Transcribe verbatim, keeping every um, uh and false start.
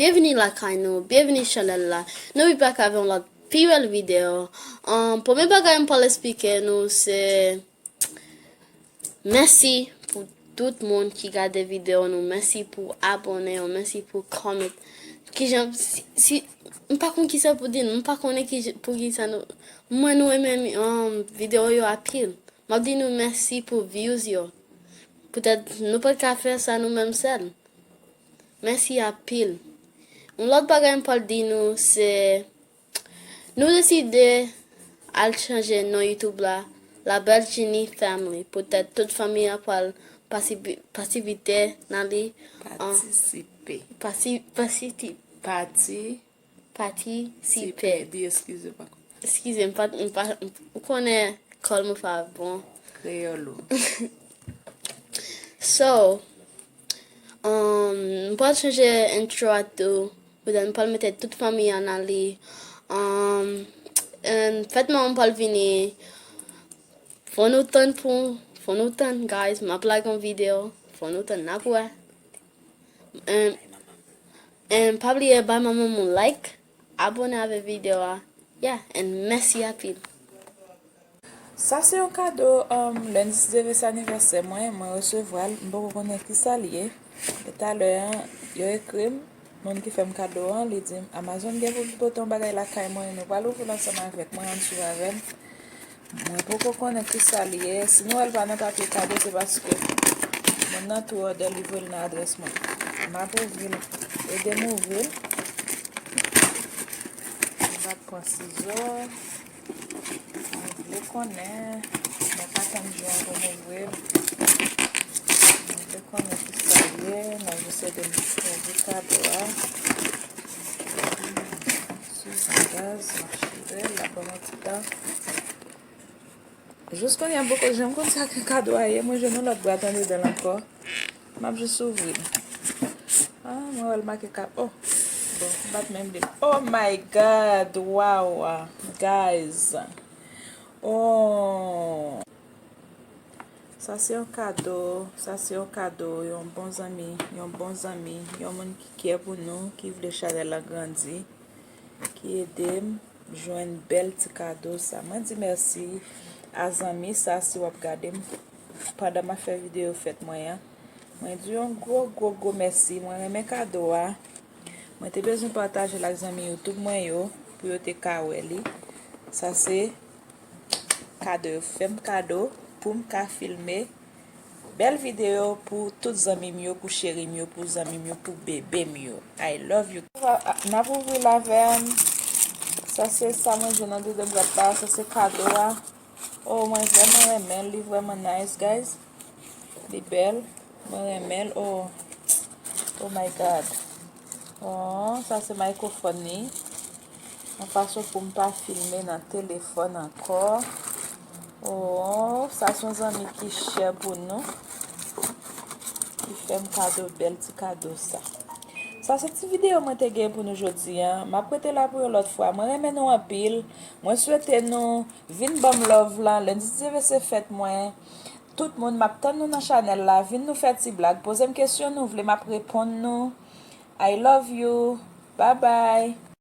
Byenvini lakay nou, byenvini chanèl la. Nou vin bak avè yon lòt pi bèl videyo. Um, premye bagay m pral eksplike nou se mèsi pou tout moun ki gade videyo nou, mèsi pou abòne yo, mèsi pou comment. Kijan, si, si, m pa konn kisa pou di nou, m pa konnen ki, pou kisa nou, mwen nou renmen um, videyo yo anpil. M ap di nou mèsi pou views yo. Poutèt nou pa t ka fè sa nou menm sèl. Mèsi anpil. Yon lòt bagay m pral di nou se nou deside al chanje non YouTube la, La Belle Genie Family. Poutèt tout fanmi an pral pasipi- pasipite nan li. An- Patisipe. Pasi, pasiti, Pati. patisipe. Di eskize pa. Eskize m, pa, m pa, ou konnen kòl mwen pa bon. Kreyòl ou. So, um, m pral chanje intro a tou. Poutèt m pral mete tout fanmi an nan li. Um, and fèt mwen m pral vini. Fò nou tann pou, fò nou tann, guys. M ap lage yon videyo. Fò nou tann, n ap wè. And, and pa bliye bay manman m yon like, abòne avè videyo a. Yeah, and mèsi anpil. Sa se yon kado um, Lundi Zeve se anivèsè mwen, mwen resevwa l, m poko konnen kisa l ye. E talè an, yo ekri m, moun ki fè m kado an, li di m Amazon gen pou li pote yon bagay lakay mwen, nou pral ouvri l ansanm avèk mwen, ann swiv avè m. Mwen poko konnen kisa l ye, si nou wè l pa nan papye kado, se paske moun nan tou òdè livre l nan adrès mwen. M ap ouvri l, ede m ouvri l. M ap pran sizo. Mwen vle konnen, mwen pa tann jou an pou m ouvri l. Mwen vle konnen kisa l ye, mwen jis ede m ouvri kado a. Sou bagaz, m ap chire l, l ap ban m yon ti tan. Jis kounye a m poko janm konn sa ke kado a ye, mwen jwenn yon lòt bwat andedan l ankò. M ap jis ouvri l. Ah, mwen wè l make kap. Oh, bon, m pa t menm li. Oh my God, wow, guys. Oh. Sa se yon kado, sa se yon kado, yon bon zanmi, yon bon zanmi, yon moun ki kè pou nou, ki vle chanèl la grandi, ki ede m jwenn bèl ti kado sa. Mwen di mèsi a zanmi sa si w ap gade m pandan m ap fè videyo fèt mwen an. Mwen di yon gwo, gwo, gwo mèsi. Mwen renmen kado a. Mwen te bezwen pataje l ak zanmi YouTube mwen yo pou yo te ka wè li. Sa se kado yo fè m kado pou m ka filme bèl videyo pou tout zanmi m yo, pou cheri m yo, pou zanmi m yo, pou bebe m yo. I love you. N ap ouvri l avè m. Sa se sa mwen jwenn anndan bwat la. Sa se kado a. Oh, mwen vrèman renmen l. Li vrèman nice, guys. Li bèl. Mwen renmen l. Oh. Oh my God. Oh, sa se mikrofòn li. Yon fason pou m pa filme nan telefòn ankò. Oh, sa se yon zanmi ki chè pou nou. Ki fè m kado, bèl ti kado sa. Sa se ti videyo mwen te gen pou nou jodi a. M ap rete la pou yon lòt fwa. Mwen renmen nou anpil. Mwen swete nou vin ban m love la. Lendi dizyèm se fèt mwen. Tout moun, m ap tann nou nan chanèl la. Vin nou fè ti blag. Poze m kesyon nou vle, m ap reponn nou. I love you. Bye bye.